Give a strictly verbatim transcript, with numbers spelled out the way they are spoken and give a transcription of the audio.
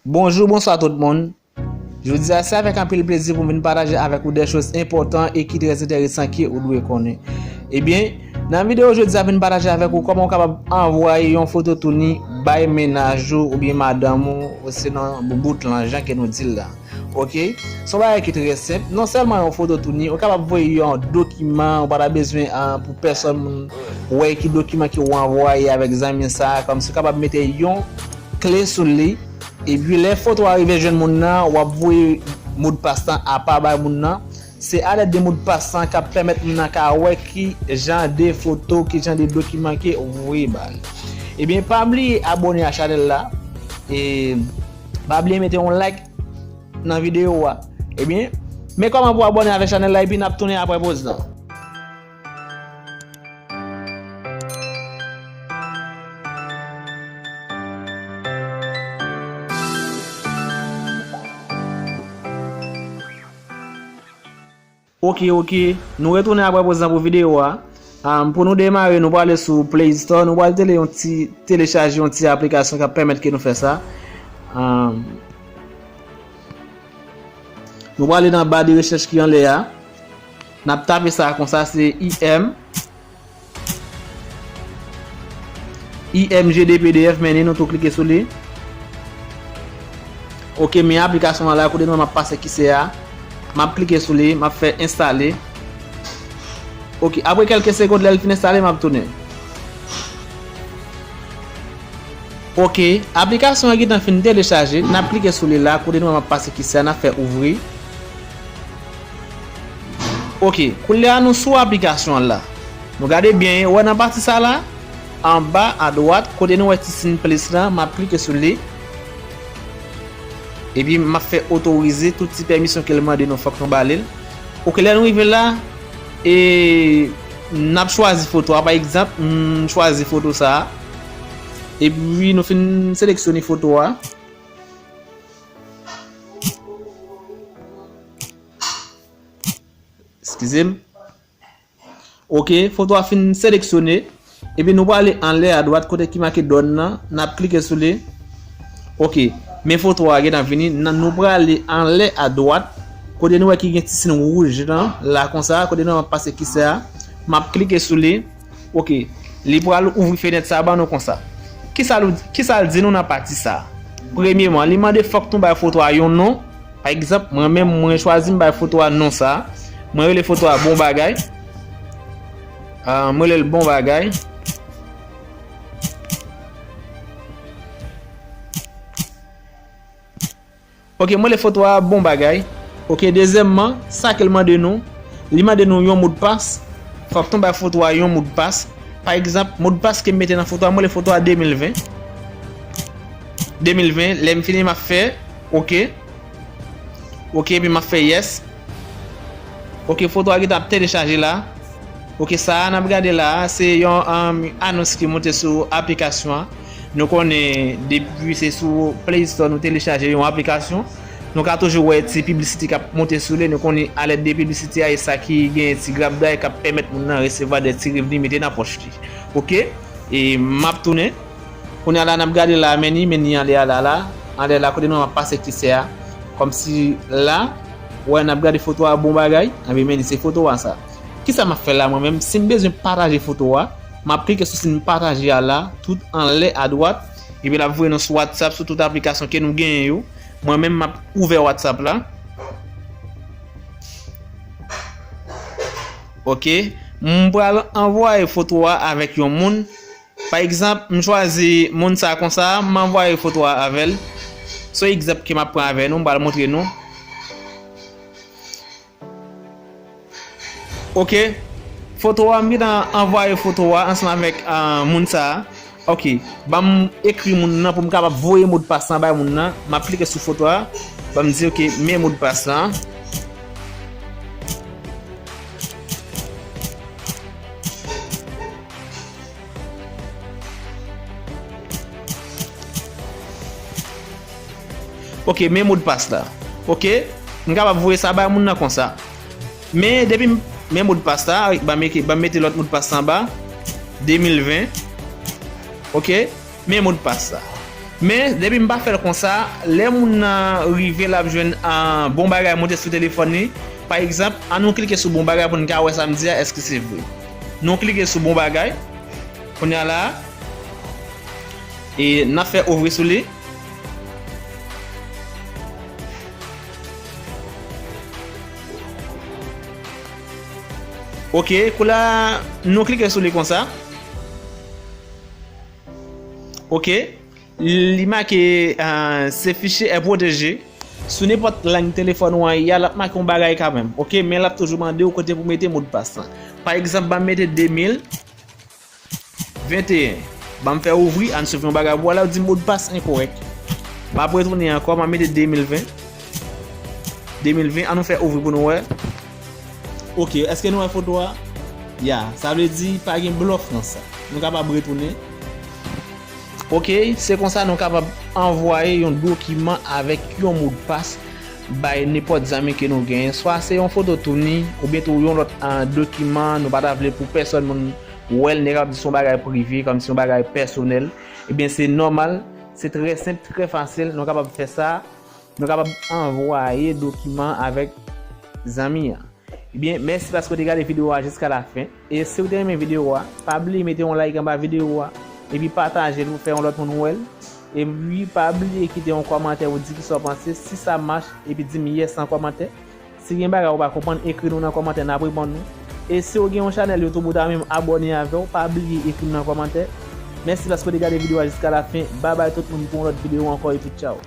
Bonjou, bonswa tout moun. Jodi a, se avèk anpil plezi pou m vin pataje avèk ou de choz enpòtan e ki trè enteresan ke ou dwe konnen. Ebyen, nan videyo jodi a, vin pataje avèk ou kòman ou kapab anvwaye yon foto touni bay mennaj ou oubyen madanm ou, osinon bout lan, jan ke nou di l la. Oke? Se yon bagay ki trè senp. Non sèlman yon foto touni, ou kapab voye yon dokiman, ou pa ta bezwen, ah, pou pèsòn moun wè ki dokiman ke ou anvwaye avèk zanmi sa, kòmsi ou kapab mete yon kle sou li. Epi lè foto a rive jwenn moun nan, w ap voye modpas lan apa bay moun nan. Se alèd de modpas lan k ap pèmèt moun nan ka wè ki jan de foto, ki jan de dokiman ke ou voye ba li. Ebyen, pa bliye abòne a chanèl la. E pa bliye mete yon like nan videyo a. Ebyen, men kòman pou abòne avèk chanèl la, epi n ap tounen apre poz lan. Oke, oke. Nou retounen apre poz lan pou videyo a. Am, pou nou demare, nou prale sou Play Store, nou pral tele yon ti, telechaje yon ti aplikasyon k ap pèmèt ke nou fè sa. Am, nou prale nan ba de rechèch ki anlè a. N ap tape sa konsa, se I M. I M G D P D F, men nou tou klike sou li. Oke, men aplikasyon an la, kote nou wè m ap pase kisè a. M ap klike sou li, m ap fè enstale. Oke, apre kèlke segonn, lè l fin enstale, m ap tounen. Oke, aplikasyon an gentan fin telechaje, n ap klike sou li la, kote nou wè m ap pase kisè a, n ap fè ouvri. Oke, koulye a nou sou aplikasyon an la. Nou gade byen, ou wè nan pati sa la, anba adwat, kote nou wè ti siy plis lan, m ap klike sou li. Epi m ap fè otorize tout ti pèmisyon ke l mande nou, fòk nou ba li l. Oke, lè nou rive la, e n ap chwazi foto a. Pa egzanp, m chwazi foto sa a. Epi nou fin seleksyone foto a. Eskize m. Oke, foto a fin seleksyone. Epi nou prale anlè adwat kote ki make done nan, n ap klike sou li. Oke, men foto a gentan vini. Nan, nou prale anlè adwat kote nou wè ki gen ti siy wouj lan, la konsa, kote nou wè m ap pase kisè a. M ap klike sou li. Oke, li pral ouvri fenèt sa ban nou konsa. Kisa l, kisa l di nou nan pati sa? Premyeman, li mande fòk nou bay foto a yon non. Pa egzanp, mwen menm, mwen chwazi m bay foto a non sa. Mwen rele foto a Bon Bagay. Ah, mwen rele l Bon Bagay. Oke, mwen rele foto a Bon Bagay. Oke, dezyèmman, sa ke l mande nou, li mande nou yon modpas. Fòk nou bay foto a yon modpas. Pa egzanp, modpas ke m mete nan foto a, mwen rele foto a de mil ven. De mil ven, lè m fini, m ap fè oke. Oke, epi m ap fè yes. Oke, foto a gentan ap telechaje la. Oke, sa a n ap gade la a, se yon, um, anons ki monte sou aplikasyon an. Nou konnen depi se sou Play Store nou telechaje yon aplikasyon, nou ka toujou wè ti piblisite k ap monte sou li. Nou konnen alèd de piblisite a, e sa ki genyen ti grabday k ap pèmèt moun nan resevwa de ti revni mete nan pòch li. Oke? E m ap tounen. Kounye a la, n ap gade la, meni, meni anlè a la, la. Anlè la, kote nou wè m ap pase kisè a. Kòmsi la, wè, n ap gade foto a Bon Bagay. Anben, meni, se foto a sa. Kisa m ap fè la, mwen menm? Si m bezwen pataje foto a, m ap klike sou siy pataje a la, tout anlè adwat. Epi l ap voye nou sou WhatsApp, sou tout aplikasyon ke nou genyen yo. Mwen menm, m ap ouvè WhatsApp la. Oke. M pral anvwaye foto a avèk yon moun. Pa egzanp, m chwazi moun sa konsa, m anvwaye foto a avè l. Se yon egzanp ke m ap pran avè nou, m pral montre nou. Oke. Foto a, m gentan anvwaye foto a ansanm avèk, ah, moun sa a. Oke. Ban m ekri moun nan pou m kapab voye modpas lan bay moun nan. M ap klike sou foto a. Ban m di, oke, men modpas lan. Oke, men modpas la. Oke, m kapab voye sa bay moun nan konsa. Men depi m, men modpas la, ban m eke-, ban m mete lòt modpas la anba, de mil ven. Oke, men modpas la. Men, depi m pa fè l konsa, lè moun nan rive, l ap jwenn, ah, bon bagay monte sou telefòn li. Pa egzanp, ann nou klike sou bon bagay pou n ka wè sa m di a, èske se vre. Nou klike sou bon bagay. Kounye a la, e n ap fè ouvri sou li. Ok, kou la, nou klike sou li konsa. Ok. Li make, ah, ce fichier est protégé. Sou nenpòt lang telefòn ou an ye a, l ap make yon bagay kanmenm. Ok, men l ap toujou mande w kote pou mete modpas lan. Pa egzanp, ban m mete de mil venteyen. Ban m fè ouvri, ann swiv yon bagay pou wè la, yo di modpas enkorèk. M ap retounen ankò, m ap mete de mil ven. De mil ven, ann nou fè ouvri pou nou wè. Ok, èske nou wè foto a? Ya, sa vle di pa gen blòf nan sa. Nou kapab retounen. Ok, se konsa nou kapab anvwaye yon dokiman avèk yon modpas bay nenpòt zanmi ke nou genyen. Swa se yon foto touni, oubyen tou yon lòt, ah, dokiman nou pa ta vle pou pèsòn moun wè l, nou kapab di se yon bagay prive, kòmsi yon bagay pèsonèl. Ebyen, se nòmal, se trè senp, trè fasil, nou kapab fè sa. Nou kapab anvwaye dokiman avèk zanmi an. Ebyen, mèsi paske w te gade videyo a jiska la fen. E si w te renmen videyo a, pa bliye mete yon like anba videyo a, epi pataje l pou fè yon lòt moun wè l. Epi pa bliye kite yon kòmantè pou di kisa w panse, si sa mach, epi di m yes nan kòmantè. Si gen bagay ou pa konprann, ekri nou nan kòmantè, n ap reponn nou. E si w gen yon chanèl YouTube ou ta menm abòne avè w, pa bliye ekri m nan kòmantè. Mèsi paske w te gade videyo a jiska la fen. Babay tout moun pou yon lòt videyo ankò, epi tchaw.